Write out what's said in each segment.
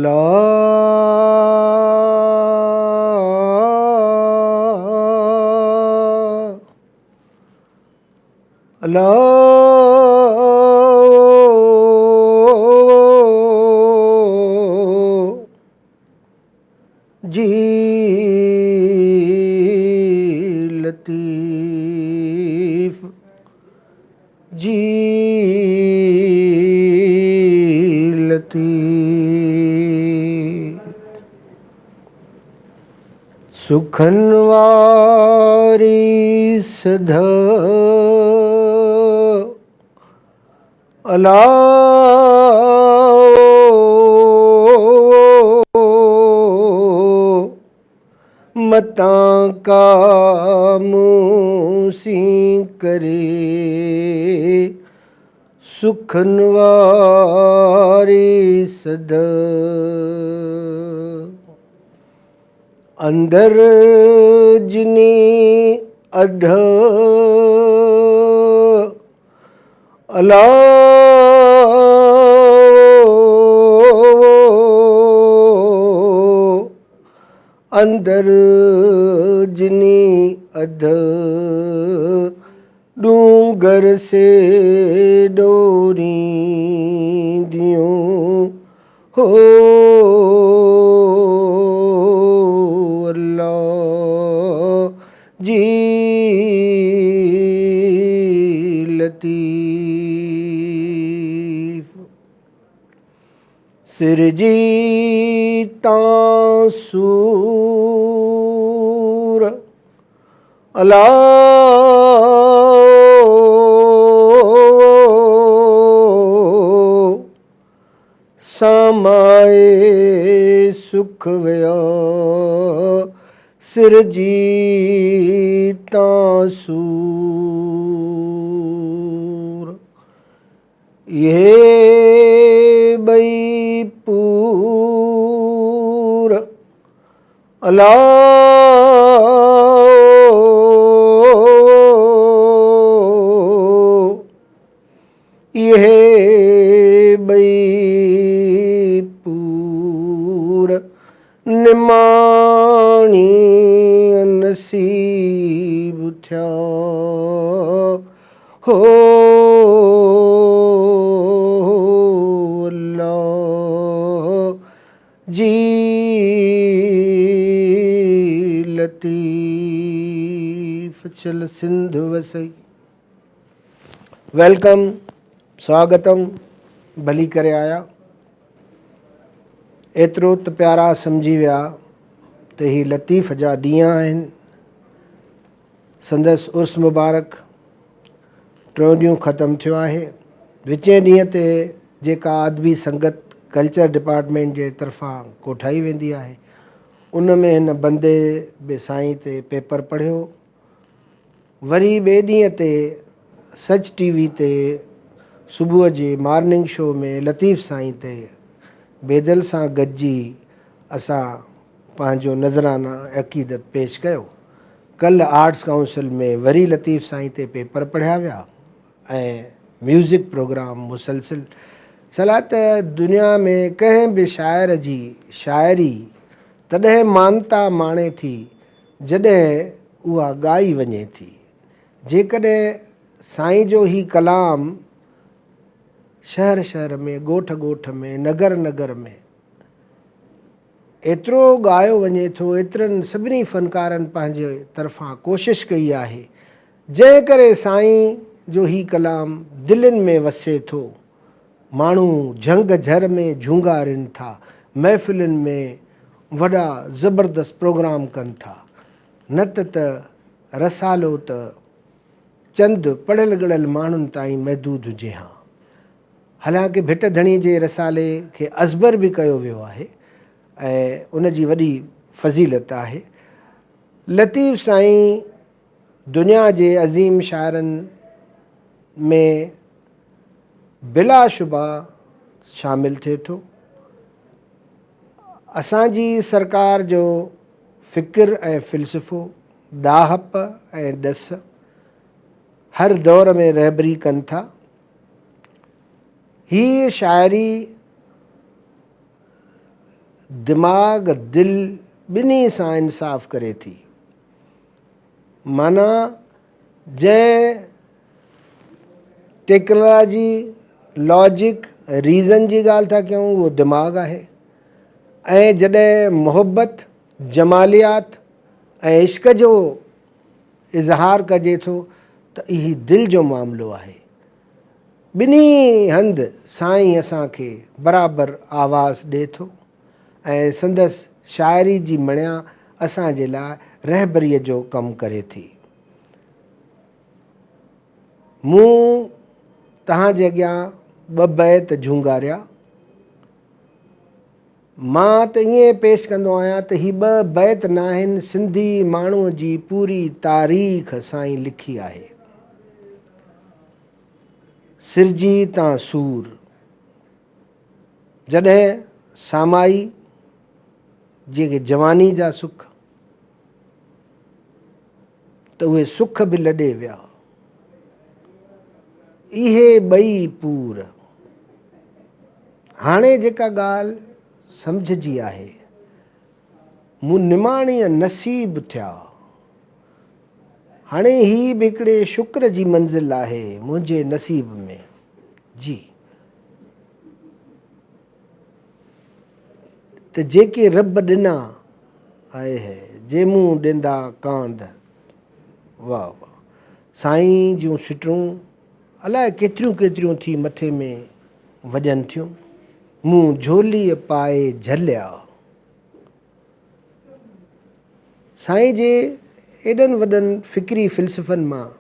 الله الله جي لطيف جي لطيف سکن واري سڌ الا متان ڪا مون سين ڪري سکن واري سڌ. اندر جني اڌ الا اندر جني اڌ ڏونگر سي ڏورينديون هو الله جي لطيف سر جي تان سور الا سامائي سک ويا سر جي تان سور. اهي ٻئي پور الا اهي ٻئي پور نماڻي نصيب ٿيا هو الله جي لطيف چل سنڌ وسئي. Welcome سواگتم ڀلي ڪري آيا. ايترو ته پيارا سمجهي ويا ته هي لطيف جا ڏينهن آهن. سندس عرس مبارڪ ٽيون ڏينهن ختم ٿيو آهي. وچين ڏينهن تي جيڪا ادبي سنگت ڪلچر ڊپارٽمينٽ جي طرفان ڪوٺائي ويندي آهي ان ۾ هن بندي به سائين تي پيپر پڙهيو. وري ٻئي ڏينهن تي سچ ٽي وي تي صبح جي مارننگ شو ۾ لطيف سائين تي بيدل سان گڏجي اسان پنهنجو نذرانه عقيدت پيش ڪيو. ڪلهه آرٽس ڪائونسل ۾ وري لطيف سائين تي پيپر پڙهيا ويا ۽ ميوزڪ پروگرام مسلسل. صلاح ته دنيا ۾ ڪنهن به شاعر جي شاعري تڏهن مانتا ماڻي ٿي جڏهن اها ڳائي وڃي ٿي. جيڪڏهن سائين جو هي ڪلام شهر شهر ۾، ڳوٺ ڳوٺ ۾، نگر نگر ۾ ايترو ڳايو وڃي ٿو، ايترن سڀني فنڪارن پنهنجي طرفان ڪوشش ڪئي آهي، جنهن ڪري سائين جو هي ڪلام دلين ۾ وسي ٿو. ماڻهو جهنگ جهر ۾ جهونگارين ٿا، محفلن ۾ وڏا زبردست پروگرام ڪن ٿا. نه ته ته رسالو ته چند پڙهيل ڳڙهيل ماڻهن تائين محدود هجي هان. حالانڪه ڀٽ ڌڻي جي رسالي کي ازبر به ڪيو ويو آهي ۽ ان جي وڏي فضيلت آهي. لطيف سائين دنيا جي عظيم شاعرن ۾ بلاشبه شامل ٿئي ٿو. اسان جي سرڪار جو فڪر ۽ فلسفو، ڏاهپ ۽ ڏس هر دور ۾ رهبري ڪن ٿا. هيء شاعري دماغ دل ٻنهي سان انصاف ڪري ٿي. معنيٰ جنهن ٽيڪنالاجي، لاجڪ، ريزن جي ڳالهه ٿا ڪيون اهو دماغ آهي ۽ جڏهن محبت، جماليات ۽ عشق جو اظهار ڪجي ٿو ته اهي دل جو معاملو آهي. ٻنهي هنڌ سائين اسان کي برابر آواز ڏئي ٿو ۽ سندس شاعري جي مڻيا اسان جي لاء رهبريء جو ڪم ڪري ٿي. مون توهان جي اڳيان ٻه بيت جهونگاريا. مان ته ائين پيش ڪندو آهيان ته هي ٻه بيت ناهن سنڌي ماڻهوء جي پوري تاريخ سائين لکي آهي. سرجي تان سور جڏهن سامائي جيڪي جواني جا سک ته اهي سک به لڏي ويا. اهي ٻئي پور. هاڻي جيڪا ڳالهه سمجهه جي آهي، مون نماڻيء نصيب ٿيا. هاڻي هي به هڪڙي شڪر جي منزل آهي منهنجي نصيب ۾. جي ته جيڪي رب ڏنا آهي هي، جي مون ڏيندا ڪانڌ. واهه واهه سائين جون سٽون الائي ڪيتريون ڪيتريون ٿي مٿي ۾ وڄن ٿيون. مون جهوليء پائي جهليا. سائين جي ايڏن وڏن فڪري فلسفن مان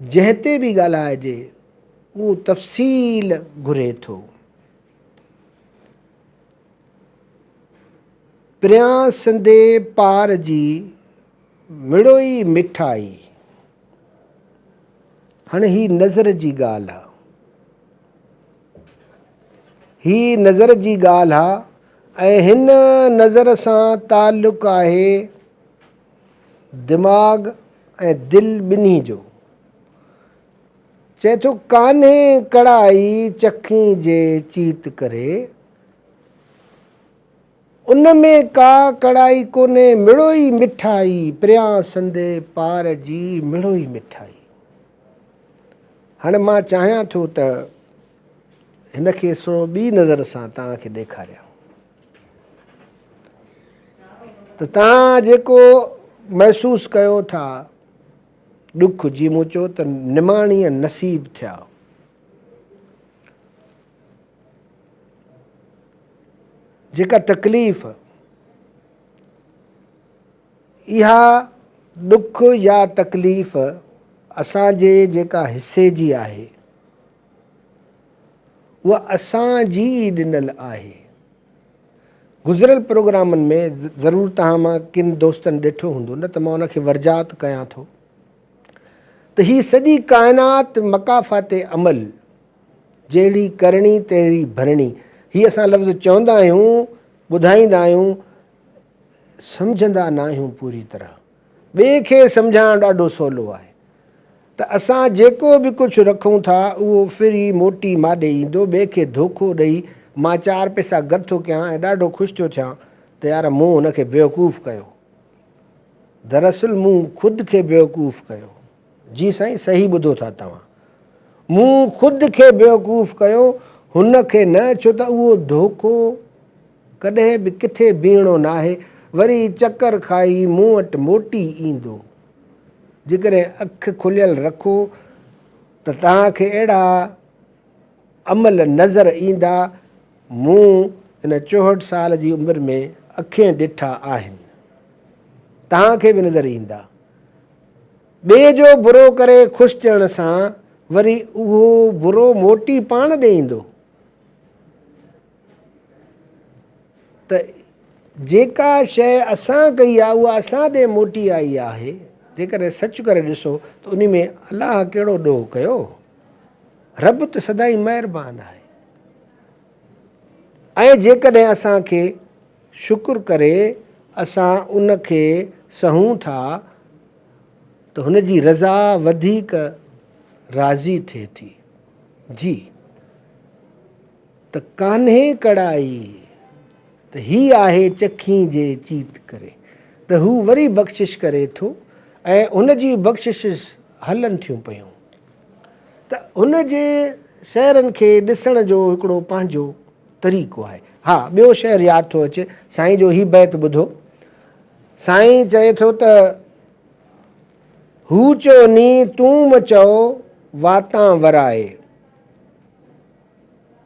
جنهن تي به ڳالهائجي اهو تفصيل گهري ٿو. پريان سندي پار جي مڙوئي مٺائي. هاڻي هي نظر جي ڳالهه آ. هي نظر جي ڳالهه آ ۽ هن نظر سان تعلق آهي دماغ ۽ دل ٻنهي جو. چئي ٿو ڪانهي ڪڙائي چکين جي چيت ڪري. ان ۾ ڪا ڪڙائي ڪونهي مڙوئي مٺائي پريان سندي پار جي مڙوئي مٺائي. هاڻي مان چاهيان ٿو ته هن کي سو ٻي نظر سان توهان کي ڏيکاريان ته توهان جيڪو محسوس ڪيو ٿا ڏک جي مون چيو ته نماڻيء نصيب ٿيا. جيڪا تڪليف، اها ڏک يا تڪليف اسان جي جيڪا حصي جي آهي، اها اسان جي ئي ڏنل آهي. گذريل پروگرامن ۾ ضرور توهان مان ڪن دوستن ڏٺو هوندو نه ته مان ان کي ورجاء ته ڪيان ٿو ته هي سڄي ڪائنات مڪافات عمل جهڙي ڪرڻي تهڙي ڀرڻي. هي اسان لفظ چوندا آهيون، ٻڌائيندا آهيون، سمجهندا ناهيون پوري طرح. ٻئي کي سمجهائڻ ڏاڍو سولو آهي ته اسان جيڪو به ڪجهه رکون ٿا اهو ڦري موٽي ماڏي ايندو. ٻئي کي ڌوکو ڏئي مان چار پئسا گڏ ٿو ڪيان ۽ ڏاڍو خوش ٿيو ٿيان ته يار مون هن کي بيوقوف ڪيو. دراصل مون خود کي بيوقوف ڪيو. جي سائين صحيح ٻڌو ٿا توهان. مون خود کي بيوقوف ڪيو هن کي نه ڇو ته اهو ڌوڪو ڪڏهن به ڪٿي بيهڻو ناهي وري چڪر کائي مون وٽ موٽي ايندو. جيڪڏهن اک کليل رکو ته توهان کي اهڙا عمل نظر ايندا مون هن 64 سال جي عمر ۾ اکين ڏٺا آهن. توهان کي به نظر ايندا. ٻئي جو برو ڪري خوش ٿيڻ سان وري اهو برو موٽي پاڻ ڏي ايندو ته جيڪا شيء اسان ڪئي آهي اها اسان ڏي موٽي آئي آهي. جيڪڏهن سچ ڪري ڏسو ته انهي ۾ الله ڪهڙو ڏوهه ڪيو؟ رب ته سدائين مهربان آهي ۽ جيڪڏهن اسان کي شڪر ڪري اسان ان کي سهون ٿا ته هن جي رضا وڌيڪ راضي ٿئي ٿي. جي ته ڪانهي ڪڙائي. ته هي آهي چکين جي چيت ڪري ته هو وري بخشش ڪري ٿو ۽ هن جي بخشش هلن ٿيون پيون ته هن جي شعرن کي ڏسڻ جو هڪڙو پنهنجو طريقو آهي. ها ٻيو شعر ياد ٿو اچي سائين جو هي بيت ٻڌو سائين چئي ٿو ته هو چو ني تون م چئو واتان ورائي.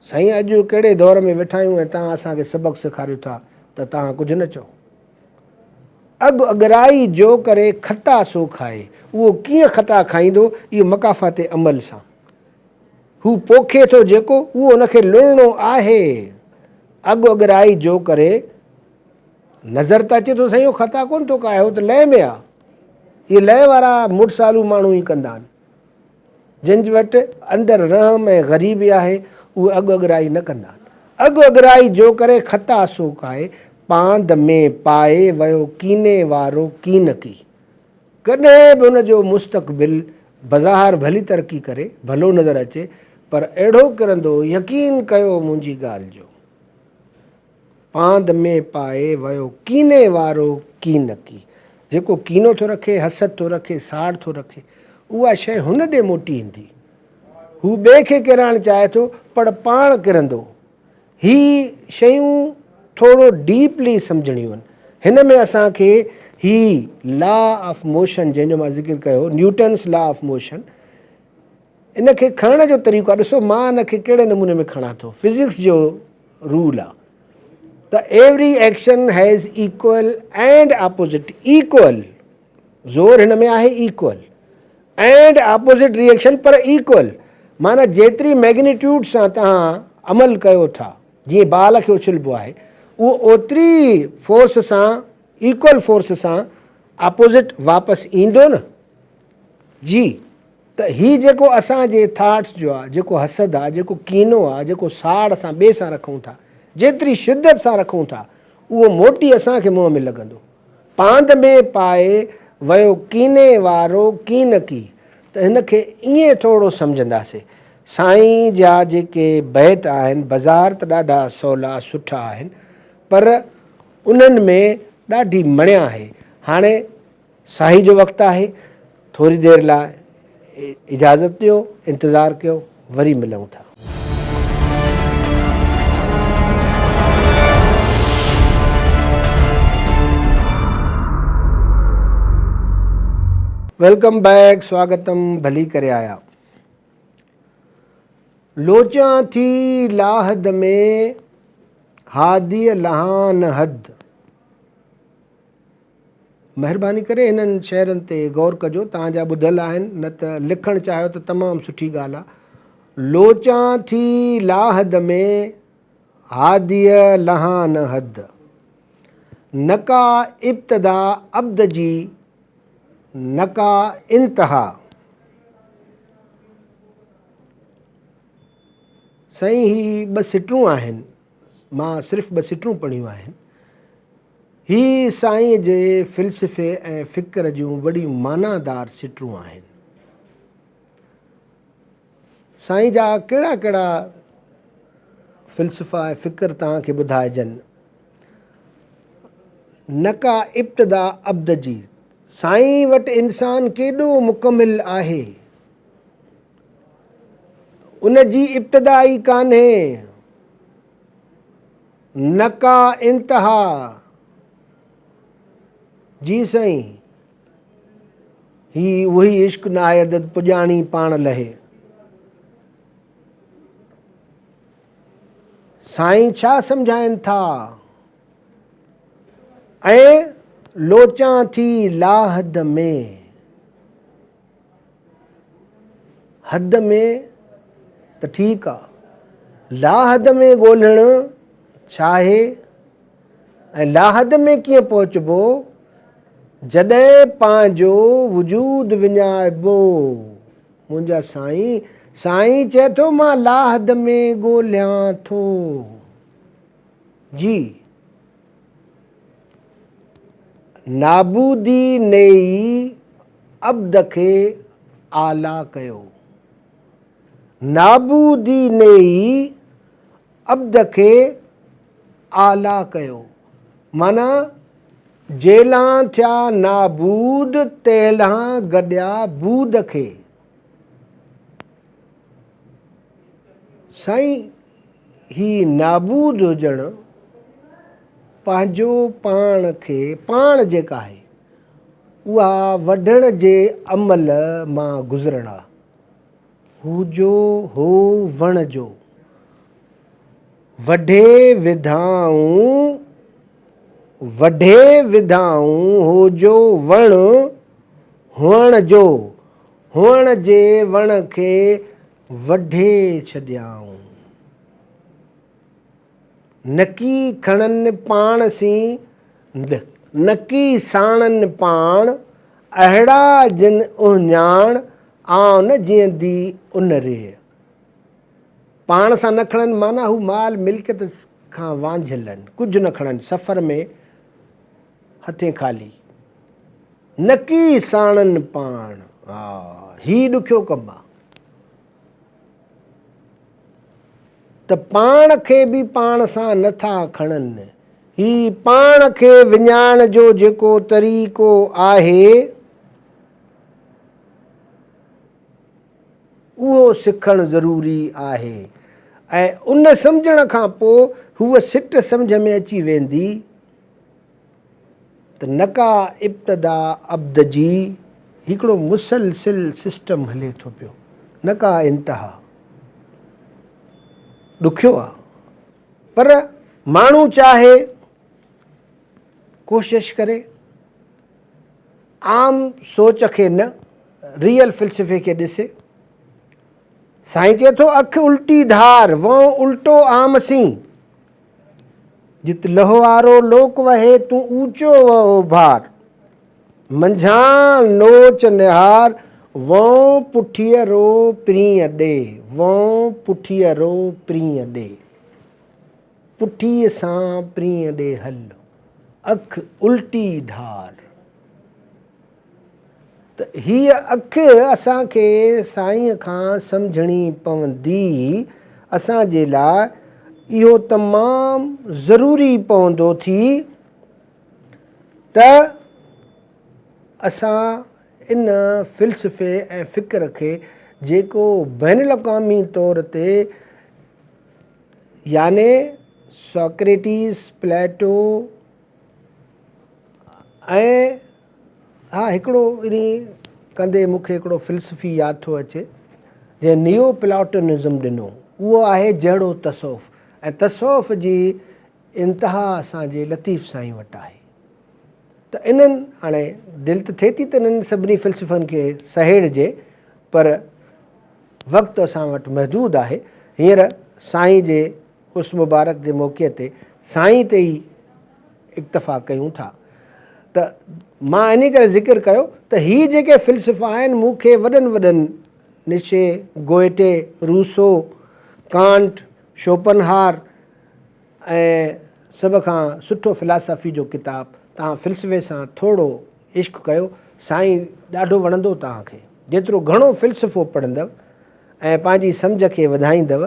سائين اڄ ڪهڙي دور ۾ ويٺا آهيون ۽ توهان اسان کي سبق سيکاريو ٿا ته توهان ڪجهه نه چئو. اڳ اڳرائي جو ڪري خطا سو کائي. اهو ڪيئن خطا کائيندو؟ اهو مڪافات عمل سان. هو پوکي ٿو جيڪو، اهو ان کي لڻڻو آهي. اڳ اڳرائي جو ڪري نظر ته اچي ٿو سائين اهو خطا ڪونه ٿو کائي، هو ته لئه ۾ آ. اهي لئه وارا مڙسالو ماڻهو ئي ڪندا آهن. جن وٽ اندر رحم ۽ غريبي آهي، اهي اڳ اڳرائي نه ڪندا آهن. اڳ اڳرائي جو ڪري خطا سو کائي، پاند ۾ پائي ويو ڪيني وارو ڪينڪي. ڪڏهن به ان جو مستقبل بظاهر ڀلي ترقي ڪري، ڀلو نظر اچي، پر اهڙو ڪرندو، يقين ڪيو منهنجي ڳالهه جو. پاند ۾ پائي ويو ڪيني وارو ڪينڪي. جيڪو ڪينو ٿو رکي، حسد ٿو رکي، ساڙ ٿو رکي، اها شيء هن ڏي موٽي ايندي. هو ٻئي کي ڪيرائڻ چاهي ٿو، پر پاڻ ڪرندو. هي شيون ٿورو ڊيپلي سمجهڻيون آهن. هن ۾ اسان کي هي لا آف موشن جنهن جو مان ذڪر ڪيو هو، نيوٽنس لا آف موشن، ان کي کڻڻ جو طريقو آهي. ڏسو مان ان کي ڪهڙي نموني ۾ کڻان ٿو. فزڪس جو رول آ ته every action has equal and opposite equal زور هن ۾ آهي equal and opposite reaction پر ايڪول معنيٰ جيتري ميگنيٽيوڊ سان توهان عمل ڪيو ٿا جيئن بال کي اڇلبو آهي اهو اوتري فورس سان ايڪول فورس سان آپوزٽ واپس ايندو نه جي ته هي جيڪو اسان جي ٿاٽس جو آ، جيڪو حسد آ، جيڪو ڪينو آ، جيڪو ساڙ اسان ٻئي سان رکون ٿا، جيتري شدت سان رکون ٿا، اهو موٽي اسان کي منهن ۾ لڳندو. پاند ۾ پائي ويو ڪيني وارو ڪينڪي ته هن کي ائين ٿورو سمجهنداسي. سائين جا جيڪي بيت آهن بظاهر ته ڏاڍا سولا سٺا آهن پر انهن ۾ ڏاڍي مڻيا آهي. هاڻي ساهي جو وقت آهي، ٿوري دير لاء اجازت ڏيو، انتظار ڪيو، وري ملون ٿا. Welcome back سواگتم ڀلي ڪري آيا. لوچان ٿي لاحد ۾ هاديء لهان حد. مهرباني ڪري هنن شعرن تي غور ڪجو، توهان جا ٻڌل آهن، نه ته لکڻ چاهيو ته تمام سٺي ڳالهه آ. لوچان ٿي لاحد ۾، هاديء لهان حد. نه ڪا ابتدا عبد جي، نه ڪا انتها. سائين هي ٻه سٽون آهن، مان صرف ٻه سٽون پڙهيون آهن. هي سائينء جي فلسفي ۽ فڪر جون وڏيون معنيٰ دار سٽون آهن. سائين جا ڪهڙا ڪهڙا فلسفا ۽ فڪر توهان کي ٻڌائجن. نه ڪا ابتدا عبد جي. سائين وٽ انسان ڪيڏو مڪمل آهي. ان جي ابتدا ئي ڪانهي. نه ڪا انتها. جي سائين هي اهوئي عشق ناهي عدد پڄاڻي پاڻ لهي. سائين ڇا سمجهائين ٿا؟ ۽ لوچان ٿي لاحد ۾. حد ۾ ته ٺيڪ آ، لاحد ۾ ڳولڻ ڇاهي ۽ لاحد ۾ ڪيئن پهچبو، جڏهن پنهنجو وجود وڃائبو. منهنجا سائين، سائين چئي ٿو مان لاحد ۾ ڳوليان ٿو. جي. نابودي نيئي عبد کي اعليٰ ڪيو. نابودي نيئي عبد کي اعليٰ ڪيو. معنيٰ جيلان ٿيا نابود، تيلان گڏيا بود کي. سائين هي نابود هجڻ پنهنجو پاڻ کي پاڻ جيڪا آهي اها وڍڻ جي عمل مان گذرڻ آ. هو جو هو وڻ جو وڍي وڌائون وڍي وڌائون هو جو وڻ هئڻ جو هئڻ جي وڻ کي وڍي ڇڏيائون. نڪي کڻن پاڻ سين، نڪي ساڻن پاڻ، اهڙا جن اهڃاڻ، آئون نه جيئندي ان ريء. پاڻ سان نه کڻن معنيٰ هو مال ملڪيت کان وانجهيل آهن، ڪجهه نه کڻن، سفر ۾ هٿين خالي. نڪي ساڻن پاڻ، ها هي ڏکيو ڪم آ. ته پاڻ کي به پاڻ سان نه ٿا کڻن. هي پاڻ کي وڃائڻ جو جيڪو طريقو آهي، اهو سکڻ ضروري آهي ۽ ان سمجهڻ کان پوء هوء سٽ سمجهه ۾ اچي ويندي ته نڪا ابتدا عبد جي هڪڙو مسلسل سسٽم هلي ٿو پيو نڪا انتها. ڏکيو آ پر ماڻهو چاهي ڪوشش ڪري عام سوچ کي نه ريئل فلسفي کي ڏسي. سائين چئي ٿو اک الٽي ڌار وئون الٽو عام سين. جت لهوارو لوڪ وهي، تون اوچو وه اوڀار. منجهان نوچ نهار، وئون پٺيء رو پرينء ڏي، وئون پٺيء رو پرينء ڏي. پٺيء سان پرينء ڏي هل، اک الٽي ڌار. ته هيء اک اسان کي سائينء کان سمجهڻي پوندي، اسان جي لاء اهو تمام ضروري پوندو ٿي ته اسان ان فلسفي ۽ فڪر کي جيڪو بين الاقوامي طور تي يعني ساڪريٽيز، پليٽو ۽ ها هڪڙو انهي ڪندي مون کي هڪڙو فلسفي ياد ٿو اچي جنهن نيو پلاٽونزم ڏنو اهو آهي جهڙو تصوف ۽ تصوف جي انتها اسان جي لطيف سائين وٽ آهي ته انهن هاڻي دل ته ٿئي ٿي ته انهن سڀني فلسفن کي سهيڙجي پر وقت اسان وٽ محدود آهي هينئر سائين جي عرس مبارڪ جي موقعي تي سائين تي ئي اڪتفا ڪيون ٿا ته مان انهي ڪري ذڪر ڪيو ته هي جيڪي فلسفا آهن مون کي وڏن وڏن نشي، گوئٽي، روسو، ڪانٽ، شوپنهار ۽ سڀ کان سٺو فلاسافي جو ڪتاب توهان فلسفي سان ٿورو عشق ڪيو سائين ڏاڍو وڻندو توهان کي جيترو گهڻو فلسفو پڙهندؤ ۽ پنهنجي سمجهه کي وڌائيندؤ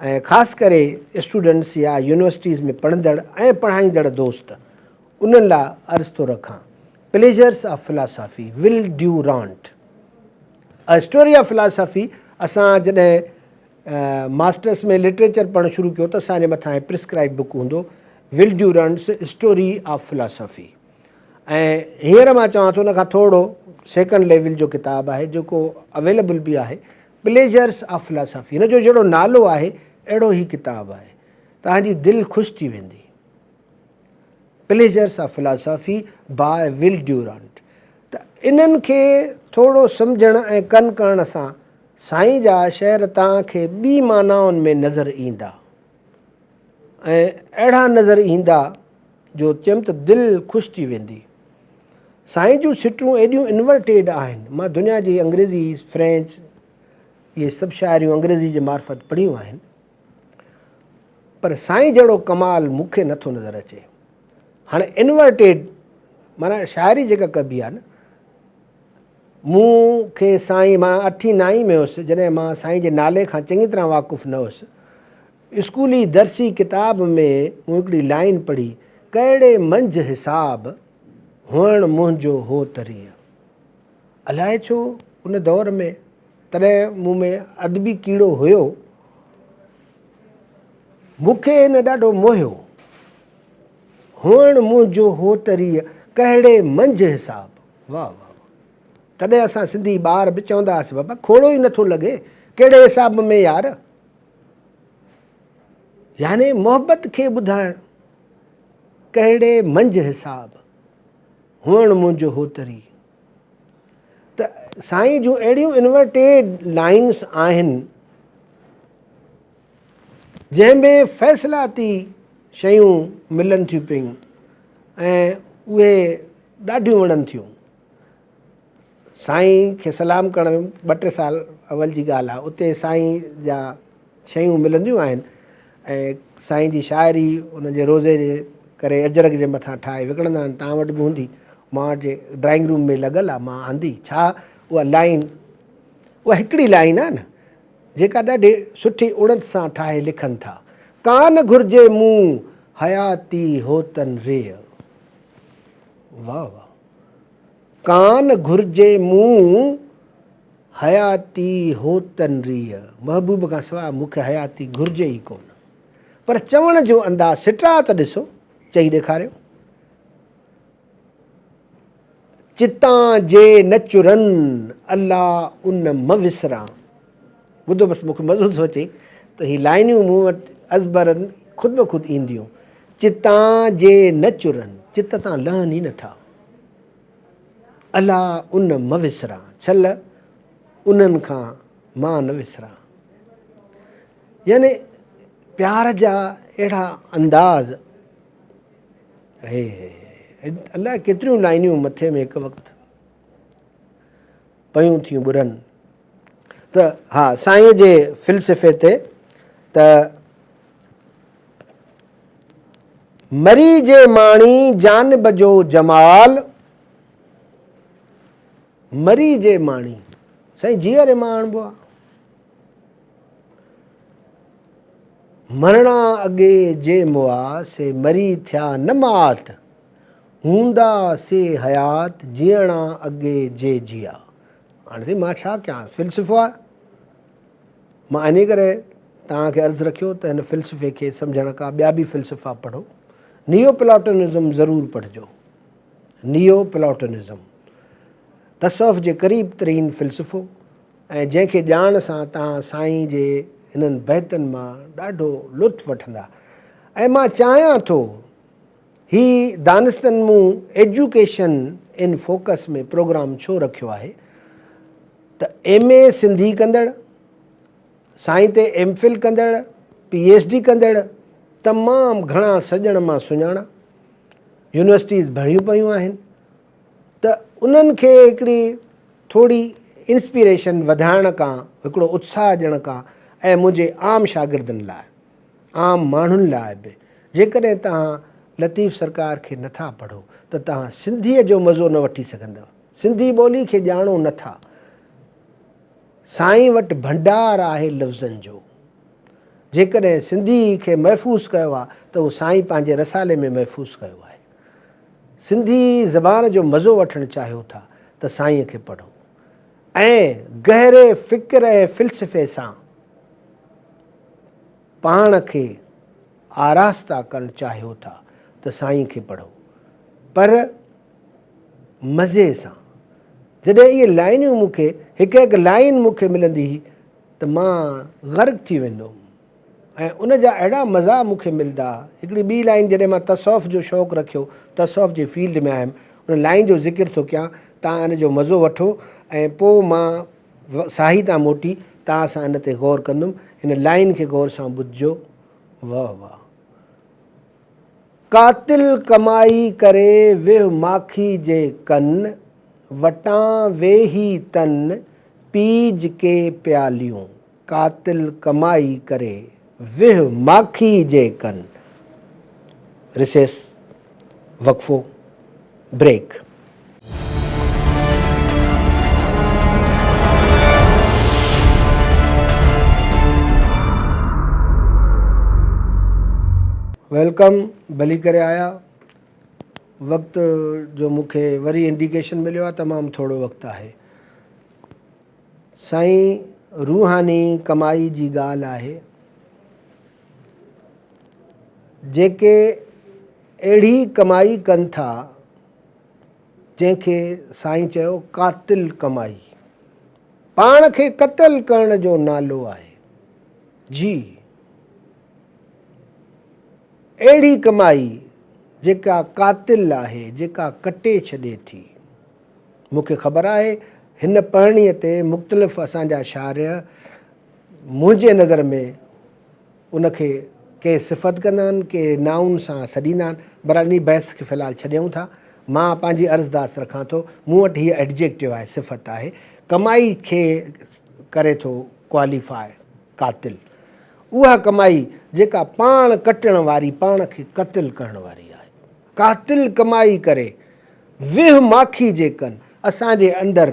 ۽ خاص ڪري اسٽوڊنٽس يا يونيورسٽيز ۾ پڙهندڙ ۽ پڙهائيندڙ دوست انهن لاء عرض ٿو رکان pleasures of philosophy Will Durant a story of philosophy اسان جڏهن ماسٽرس ۾ لٽريچر پڙهڻ شروع ڪيو ته اسان جي مٿان هي پرسڪرائيب بڪ هوندو Will Durant's story of philosophy ۽ هينئر مان چوان ٿو ان کان ٿورو سيڪنڊ ليول جو ڪتاب آهي جيڪو اويليبل به آهي پليجرس آف فلاسافي هن جو جهڙو نالو آهي اهڙو هي ڪتاب آهي توهان جي دل خوش ٿي ويندي pleasures of philosophy by Will Durant ته انهن کي ٿورو سمجهڻ ۽ ڪن ڪرڻ سان سائين جا شعر توهان کي ٻي معنائن ۾ نظر ايندا ۽ اهڙا نظر ايندا جو چيم ته دل خوش ٿي ويندي. سائين جون سٽون ايڏيون انورٽيڊ آهن. مان دنيا جي انگريزي، فرينچ اهي سڀ شاعريون انگريزي جي معرفت پڙهيون آهن پر سائين جهڙو ڪمال مون کي نٿو نظر اچي. هاڻي انورٽيڊ معنيٰ شاعري جيڪا ڪبي آهي نه مون کي سائين مان اٺين نائين ۾ هيس جڏهن مان سائين جي نالي کان چڱي طرح واقف نه هيس. اسڪولي درسي ڪتاب ۾ مون هڪڙي لائين پڙهي، ڪهڙي منجهه حساب، هئڻ منهنجو هو تريء. الائي ڇو ان دور ۾ تڏهن مون ۾ ادبي ڪيڙو هيو. مون کي هن ڏاڍو موهيو. هئڻ منهنجو هو تريء، ڪهڙي منجهه حساب. واه واه واه. تڏهن اسان سنڌي ٻار به چوندا هئاسين بابا کوڙو ئي نٿو لڳي، ڪهڙي حساب ۾ يار. يعني محبت کي ٻڌائڻ، ڪهڙي منجهه حساب، هئڻ منهنجو هو تري. ته سائين جون اهڙيون انورٽيڊ لائنس آهن جنهن ۾ فيصلاتي شيون ملن ٿيون پيون ۽ اهي ڏاڍيون وڻن ٿيون. سائين کي سلام ڪرڻ ويم ٻه ٽي سال اول جي ڳالهه آهي اتي سائين جا شيون ملنديون آهن ۽ سائين جي شاعري ان جي روزي جي ڪري اجرڪ جي مٿان ٺاهي وڪڻندا آهن توهان وٽ به هوندي مان وٽ جي ڊرائنگ روم ۾ لڳل آهي مان آندي ڇا اها لائين اها هڪڙي لائين آهي نه جيڪا ڏاڍي سٺي اڻت سان ٺاهي لکن ٿا ڪان گهرجي مون حياتي هوتن ريء واه واه ڪان گهرجي مون حياتي هوتن ريء محبوب کان سواء مون کي حياتي گهرجي ئي ڪونه. پر چوڻ جو انداز سٽا ته ڏسو، چئي ڏيکاريو. چتان جي نه چرن، الله ان م وسران. ٻڌو بس مون کي مزو ٿو اچي ته هي لائنيون مون وٽ ازبرن خود بخود اينديون. چتان جي نه چرن، چت تان لهن ئي نٿا. الا ان م وسران، ڇل انهن کان مان نه وسران. يعني پيار جا اهڙا انداز، هي الاء ڪيتريون لائنيون مٿي ۾ هڪ وقت پيون ٿيون ٻرن. ته ها سائين جي فلسفي تي ته مري جي ماڻي جانب جو جمال، مري جي ماڻي سائين جيئري مان آڻبو آ. مرڻا اڳي جي مئا سي مري ٿيا نه مات، هوندا سي حيات جيئڻا اڳي جي جيئا. هاڻي سائين مان ڇا ڪيان فلسفو آ. مان انهيء ڪري توهان کي عرض رکيو ته هن فلسفي کي سمجهڻ کان ٻيا به فلسفا پڙهو. نيو پلاٽونزم ضرور پڙهجو. نيو پلاٽونزم تصوف جي قريب ترين فلسفو ۽ جنهن کي ڄاڻ سان توهان سائين جي هنن بيتن مان ڏاڍو لطف وٺندا ۽ مان چاهيان ٿو هي دانستن مون ايجوڪيشن ان فوڪس ۾ پروگرام ڇو رکيو آهي ته ايم اي سنڌي ڪندڙ، سائين تي ايم فل ڪندڙ، پي ايڇ ڊي ڪندڙ تمام گهڻا سڄڻ مان سڃاڻان، يونيورسٽيز ڀريون پيون آهن ته انهن کي هڪڙي ٿوري انسپيريشن وڌائڻ کان، هڪڙو اتساهه ڏيڻ کان ۽ منهنجي عام شاگردن لاء، عام ماڻهن لاء به جيڪڏهن توهان لطيف سرڪار کي نٿا پڙهو ته توهان سنڌيء جو مزو نه وٺي سگهندؤ. سنڌي ٻولي کي ڄاڻو نه ٿا. سائين وٽ ڀنڊار آهي لفظن جو. جيڪڏهن سنڌي کي محفوظ ڪيو آ ته اهو سائين پنهنجي رسالي ۾ محفوظ ڪيو آهي. سنڌي زبان جو مزو وٺڻ چاهيو ٿا ته سائين کي پڙهو ۽ گهري فڪر ۽ فلسفي سان پاڻ کي آراسته ڪرڻ چاهيو ٿا ته سائين کي پڙهو. پر مزي سان. جڏهن اهي لائنيون مون کي هڪ هڪ لائين مون کي ملندي هئي ته مان غرق ٿي ويندو هوم ۽ ان جا اهڙا مزا مون کي ملدا. هڪڙي ٻي لائين جڏهن مان تصوف جو شوق رکيو، تصوف جي فيلڊ ۾ آيم، ان لائين جو ذڪر ٿو ڪيان، تان ان جو مزو وٺو ۽ پوء مان ساهي تان موٽي توهان سان ان تي غور ڪندم. هن لائين کي غور سان ٻڌجو. واه واه. قاتل ڪمائي ڪري ويهه ماکي جي ڪن، وٽان ويهي تن پيج ڪي پياليون. قاتل ڪمائي ڪري ويهه ماکي جي ڪن. رسيس، وقفو، بريڪ. Welcome, ڀلي ڪري آيا. وقت جو مون کي وري انڊيڪيشن مليو آهي، تمام ٿورو وقت آهي. سائين روحاني ڪمائي جي ڳالهه آهي. جيڪي اهڙي ڪمائي ڪن ٿا جنهن کي سائين چيو قاتل ڪمائي. پاڻ کي قتل ڪرڻ جو نالو آهي. جي اهڙي ڪمائي جيڪا قاتل آهي، جيڪا ڪٽي ڇڏي ٿي. مون کي خبر آهي هن پڙهڻيء تي مختلف اسان جا شارح منهنجي نظر ۾ ان کي ڪي صفت ڪندا آهن، ڪي نائون سان سڏيندا آهن. بهرحال انهي بحث کي في الحال ڇڏيون ٿا. مان پنهنجي عرضداشت رکان ٿو. مون وٽ هيء Adjective آهي، صفت آهي. ڪمائي کي ڪري ٿو Qualify، قاتل. اها ڪمائي جيڪا پاڻ ڪٽڻ واري، پاڻ کي قتل ڪرڻ واري آهي. قاتل ڪمائي ڪري ويهه ماکي جي ڪن. اسان جي اندر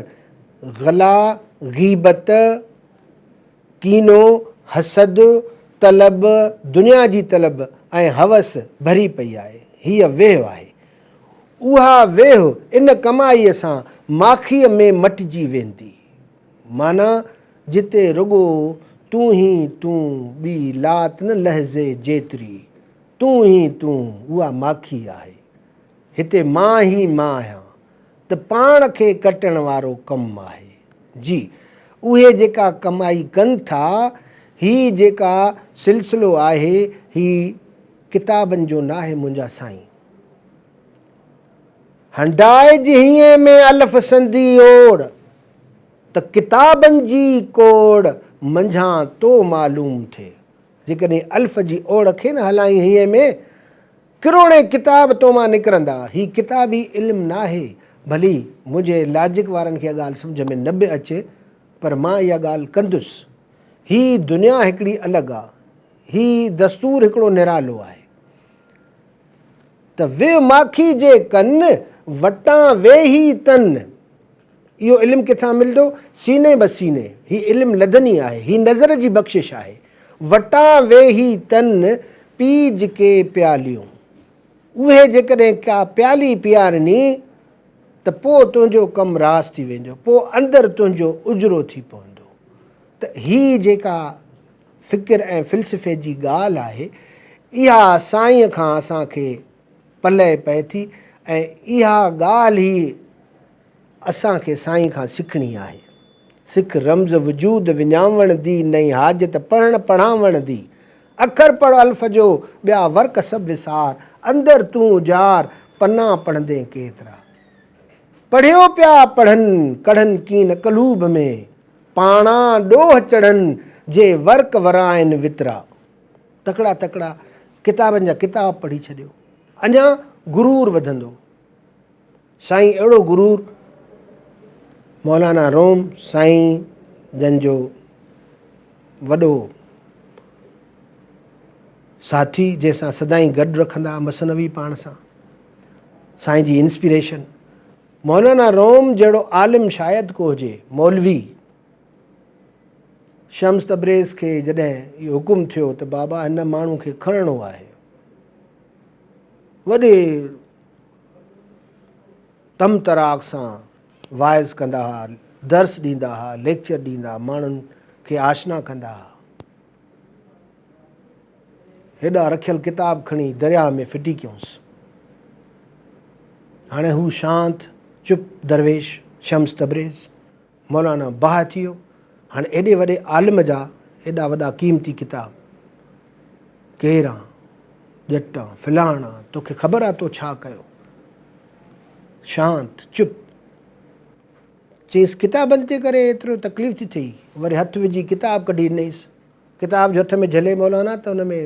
غلا، غيبت، ڪينو، حسد، طلب، دنيا جي طلب ۽ هوس ڀري پئي آهي. هيء ويهه آهي. اها ويهه ان ڪمائيء سان ماکيء ۾ مٽجي ويندي. معنيٰ جتي رڳو تون ئي تون، ٻي لات نه لحظي جيتري. تون ئي تون، اها ماکي آهي. هتي مان ئي مان آهيان. ته پاڻ کي ڪٽڻ وارو ڪم آهي. جي اهي جيڪا ڪمائي ڪن ٿا، هي جيڪا سلسلو آهي، هي ڪتابن جو ناهي منهنجا سائين. هنڊائج هينئين ۾ الف سندي اوڙ، ته ڪتابن جي ڪوڙ منجهان تو معلوم ٿئي. جيڪڏهن الف جي اوڙ کي نه هلائين هينئين ۾، ڪروڙين ڪتاب تو مان نڪرندا. هي ڪتابي علم ناهي. ڀلي منهنجي لاجڪ وارن کي اها ڳالهه سمجهه ۾ نه به اچي پر مان اها ڳالهه ڪندس. هي دنيا هڪڙي الڳ آ. هي دستور هڪڙو نرالو آهي. ته ويهه ماکي جي ڪن، وٽان ويهي تن. اهو علم ڪٿان ملندو؟ سيني به سيني. هي علم لدني آهي. هي نظر جي بخشش آهي. وٽان ويهي تن پيج ڪي پياليون. اهي جيڪڏهن ڪا پيالي پيارني ته پوء تنهنجو ڪم راس ٿي ويندو. پوء اندر تنهنجو اجرو ٿي پوندو. ته هي جيڪا فڪر ۽ فلسفي جي ڳالهه آهي، اها سائينء کان اسان کي پلئه پئي ٿي ۽ اها ڳالهه ئي اسان کي سائين کان سکڻي آهي. سک رمز وجود وڃاوڻ the نئين حاجت پڙهڻ پڙهاوڻ the. اکر پڙهه الف جو ٻيا ورق سڀ وسار اندر تون اجار پنا پڙهندين ڪيترا. پڙهيو پيا پڙهن ڪڙهن ڪين قلوب ۾ پاڻا ڏوهه چڙهن جي ورق ورائن وترا. تڪڙا تڪڙا ڪتابن جا ڪتاب پڙهي ڇڏيو. اڃا غرور وڌندو. سائين اهڙو غرور مولانا روم سائين جن جو وڏو ساٿي جنهن سان سدائين گڏ رکندا مثنوي پاڻ سان سائين جي انسپيريشن مولانا روم جهڙو عالم شايد ڪو هجي مولوي شمس تبريز کي جڏهن اهو حڪم ٿيو ته بابا هن ماڻهو کي کڻڻو آهي وڏي طمطراق سان واعظ ڪندا ها، درس ڏيندا ها، ليڪچر ڏيندا ها، ماڻهن کي آشنا ڪندا ها. هيڏا رکيل ڪتاب کڻي درياهه ۾ ڦٽي ڪيونس. هاڻي هو شانت، چپ درويش شمس تبريز. مولانا باهه ٿي ويو. هاڻي ايڏي وڏي عالم جا ايڏا وڏا قيمتي ڪتاب. ڪير آن، ڄٽ آن، فلاڻ آن، توکي خبر آ تو ڇا ڪيو؟ شانت، چپ. چيس ڪتابن جي ڪري ايترو تڪليف ٿي ٿئي. وري هٿ وجهي ڪتاب ڪڍي ڏنائينس. ڪتاب جو هٿ ۾ جهلي مولانا ته ان ۾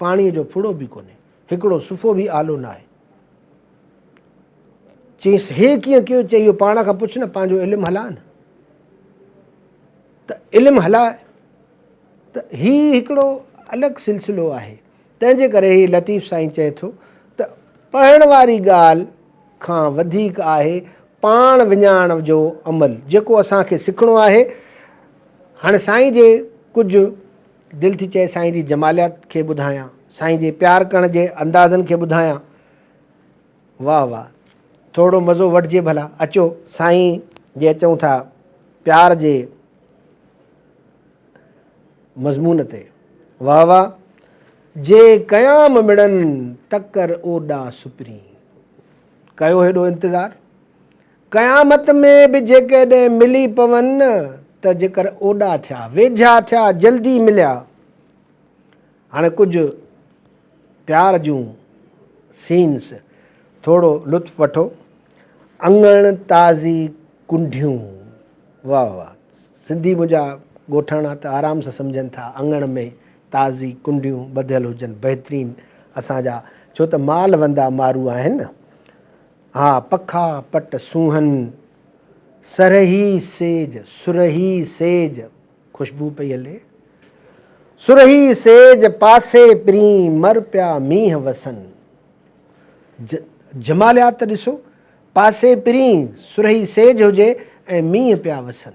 پاڻيء جو ڦڙو به ڪونهي. هڪڙو صفحو به آلو ناهي. چيس هي ڪيئن ڪيو؟ چئي اهو پاڻ کان پڇ نه، پنهنجو علم هلاء نه. ته علم هلاء ته هي هڪڙو الڳ سلسلو آهي. تنهن جي ڪري هي لطيف سائين چئي ٿو ته پڙهڻ واري ڳالهه کان وڌيڪ آهي پاڻ وڃائڻ جو عمل جيڪو اسان کي سکڻو آهي. هاڻي سائين جي ڪجهه دل ٿي چئي سائين جي جماليات کي ٻڌايان. سائين جي پيار ڪرڻ جي اندازن کي ٻڌايان. واهه واهه ٿورڙو مزو وٺجي ڀلا. اچو سائين جي اچون ٿا پيار جي مضمون تي. واهه واهه جي قيام مڙن تڪر اوڏا سپرين. ڪيو هيڏو انتظار. قيامت ۾ به جيڪڏهن ملي پون ته جيڪر اوڏا ٿيا، ويجها ٿيا، جلدي مليا. هاڻي ڪجهه پيار جون سينس ٿورو لطف وٺو. اڱڻ تازي ڪنڍيون واهه واهه سنڌي منهنجا ڳوٺاڻا ته آرام سان سمجهن ٿا اڱڻ ۾ تازي ڪنڍيون ٻڌل هجن بهترين اسان جا ڇو ته مال وندا مارو آهن نه ها پکا پٽ سونهن سرهي سيج سرهي سيج خوشبو پئي هلي. سرهي سيج پاسي پرين مر پيا مينهن وسن. جماليات ته ڏسو، پاسي پرين سرهي سيج هجي ۽ مينهن پيا وسن.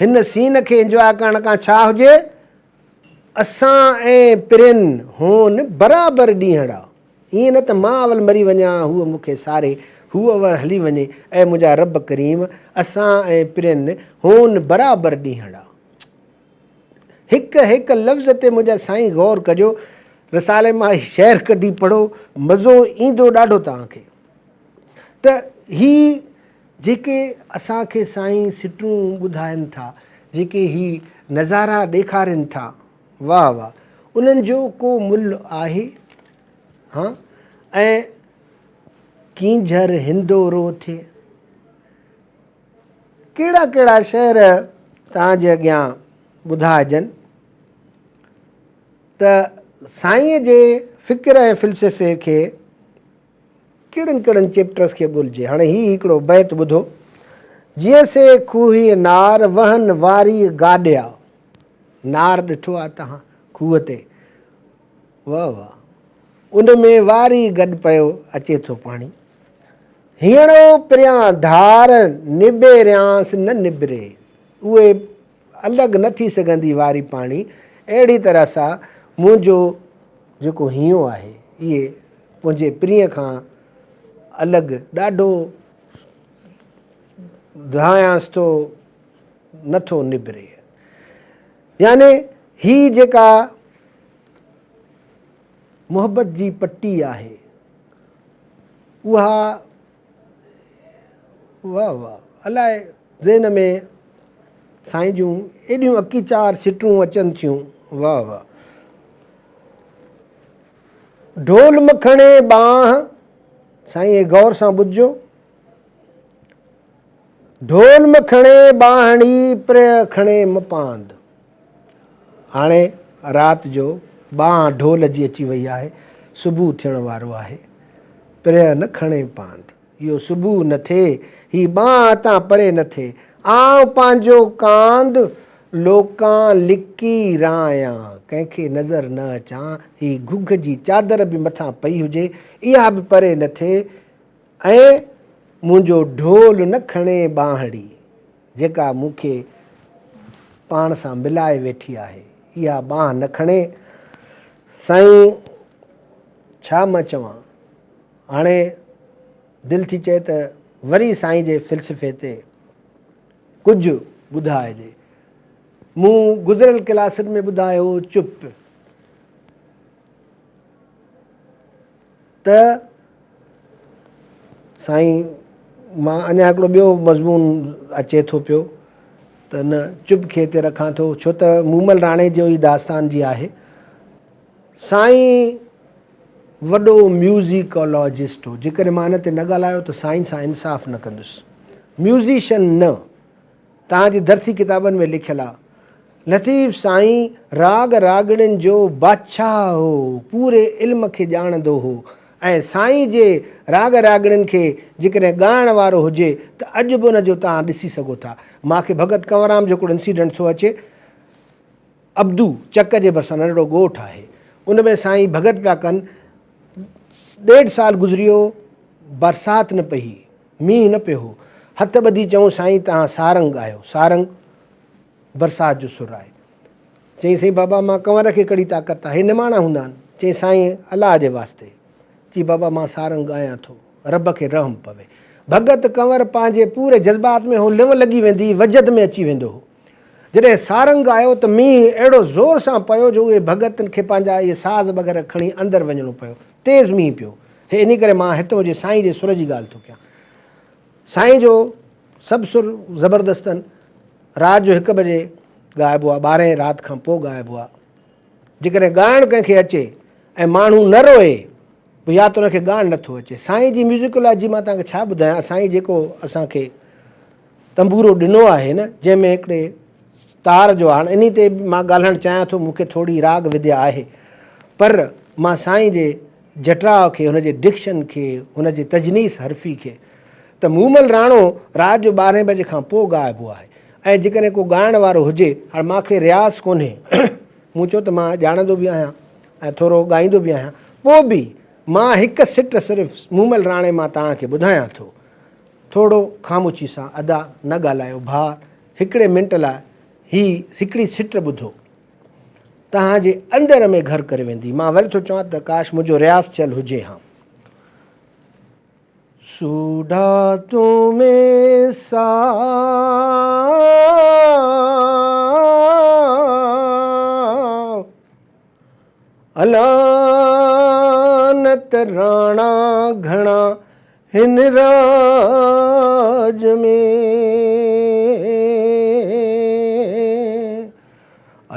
هن سين کي انجواء ڪرڻ کان ڇا هجي؟ اسان ۽ پرين هون برابر ڏينهڙا. ائين نه ته مان اول مري وڃان، هوء مون کي ساري، هوء اول هلي وڃي، اي منهنجا رب ڪريم، اسان ۽ پرين، هون برابر ڏينهڙا. هڪ هڪ لفظ تي منهنجا سائين غور ڪجو، رسالي مان هي شعر ڪڍي پڙهو، مزو ايندو ڏاڍو توهان کي. ته هي جيڪي اسان کي سائين سٽون ٻڌائن ٿا، جيڪي هي نظارا ڏيکارين ٿا، واهه واهه انهن جو ڪو ملهه آهي ها ۽ ڪينجهر هندورو ٿئي. ڪهڙا ڪهڙا شعر توهان جي اڳيان ٻڌائجن ته سائينء جي فڪر ۽ فلسفي کي ڪهڙن ڪهڙن چيپٽرس کي ٻولجي. هاڻي هي هڪڙو بيت ٻڌو. جيئن سي کوهي نار، وهن واريء گاڏيا. نار ڏٺو آ تهان کوهه تي. واهه واهه. ان ۾ واري گڏ پيو اچي ٿو پاڻي. هينئڙو پريان ڌار، نبيريانس نه نبري. اهي الڳ نه ٿي سگهندي واري پاڻي. اهڙي طرح سا منهنجو جيڪو هينئون آهي، اهي پنهنجي پرينء کان الڳ ڏاڍو ڌايانس ٿو نه ٿو نبري. يعني هي جيڪا محبت جي پٽي آهي اها واهه واهه الائي ذهن ۾ سائين جون ايڏيون اڪيچار سٽون اچن ٿيون واهه واهه. ڍول م کڻي ٻانهن، سائين هي غور سان ٻڌجو، ڍول م کڻي ٻانهڙي، پرينء کڻي م پاند. هاڻي رات جو ٻانهن ڍول جي اچي وئي آهي، صبح ٿيڻ وارو آهي، پرينء نه کڻي پاند. اهو صبح نه ٿئي، هي ٻانهن تان پري نه ٿئي. آئون پنهنجو ڪانڌ لوڪان لڪي رايان، ڪنهن کي نظر نه اچان. هي گهگهه جي چادر به مٿان پئي هجي، اها به پري نه ٿئي ۽ منهنجو ڍول نه کڻي ٻانهڙي، جيڪا مون کي پاڻ سان ملائي ويٺي آهي، اها ٻانهن نه کڻي. سائين ڇا مان چوان؟ هاڻي دل ٿي چئي ته وري سائين جي فلسفي تي ڪجهه ٻڌائجي. مون گذريل ڪلاسن ۾ ٻڌايو هو چپ ته سائين مان اڃا هڪڙو ٻيو مضمون اچي ٿو پيو ته نه چپ کي هتي رکان ٿو ڇو ته مومل راڻي جو ئي داستان جي آهي. سائين وڏو ميوزيڪالاجسٽ هو، جيڪڏهن مان ان تي نه ڳالهايو ته سائين سان انصاف نه ڪندس. ميوزيشن نه، توهان جي درسي ڪتابن ۾ لکيل آ. لطيف سائين راڳ راڳڻين جو بادشاهه هو، پوري علم کي ڄاڻندو هو ۽ سائين جي راڳ راڳڻين کي جيڪڏهن ڳائڻ وارو هجي ته اڄ به ان جو توهان ڏسي سگهو ٿا. مان کي ڀڳت ڪنوررام جو هڪڙو انسيڊنٽ ٿو اچي. عبدو چڪ جي ڀرسان ننڍڙو ڳوٺ آهي، ان ۾ سائين ڀڳت پيا ڪن، ڏيڍ سال گذري ويو، برسات نه پئي، مينهن نه پيو هو، هٿ ٻڌي چئون سائين توهان سارنگ ڳايو، سارنگ برسات جو سر آهي. چيائين سائين بابا مان ڪنور کي ڪهڙي طاقت آهي، هي نماڻا هوندا آهن، چيائين سائين الله جي واسطي. چي بابا مان سارنگ ڳايان ٿو. رب کي رحم پوي. ڀڳت ڪنور پنهنجي پوري جذبات ۾ هو لنء لڳي ويندي هئي وجد ۾ اچي ويندو هو. جڏهن سارنگ آيو ته مينهن اهڙو زور سان پيو جو اهي ڀڳتن کي پنهنجا اهي ساز وغيره کڻي اندر وڃڻو پيو. تيز مينهن پيو. هي انهي ڪري مان هتئون جي سائين جي سر جي ڳالهه ٿو ڪيان. سائين جو سڀ سر زبردست آهن. رات جو هڪ بجي ڳائبو آهي، ٻارهين رات کان پوء ڳائبو آهي. جيڪڏهن ڳائڻ ڪنهن کي اچي ۽ ماڻهو نه روئي پوء يا ته ان کي ڳائڻ نٿو اچي. سائين جي ميوزيڪالاجي مان توهان کي ڇا ٻڌايان، سائين جيڪو اسان کي تنبورو ڏنو آهي نه جنهن ۾ هڪڙي تار جو هاڻ انهي تي به مان ڳالهائڻ چاهيان ٿو، مون کي ٿوري راڳ وديا آهي پر مان سائين جي جٽراء کي، هن جي ڊڪشن کي، هن جي تجنيس حرفي کي ته مومل راڻو رات جو ٻارهين بجي کان پوء ڳائبو آهي ۽ جيڪڏهن ڪو ڳائڻ وارو هجي، هاڻ مان کي رياض ڪونهي، مون چيو ته مان ڄاڻندو به آهيان ۽ ٿورو ڳائيندو به آهيان، پوء به مان هڪ سٽ صرف مومل راڻي مان توهان کي ٻڌايان ٿو. ٿورو خاموشي سان ادا نه ڳالهايو ڀاء، هڪڙي منٽ لاء هي هڪڙي سٽ ٻڌو. توهان جي اندر ۾ گهر ڪري ويندي. مان وري ٿو چوان ته ڪاش منهنجو رياض ٿيل هجي ها. سوڍا تون ۾ سا الا نه ته راڻا گهڻا هن راڄ ۾.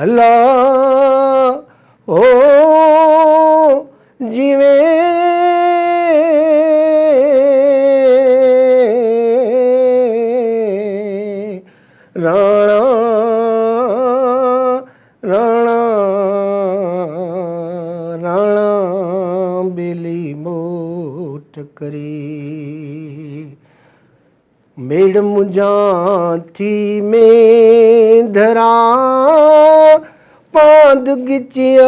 الا او جيوين راڻا راڻا راڻا ٻيلي موٽ ڪري. ميڙ منجهان ٿي مينڌرا، پاند ڳچيء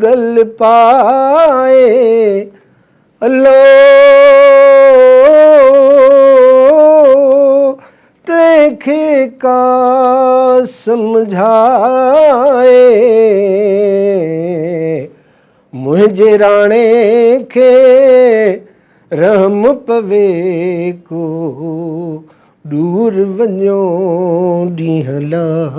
گل پائي، الو تنهن کي ڪا سمجهائي، منهنجي راڻي کي رحم پوي ڪو ڏور وڃو ڏينهن لاء.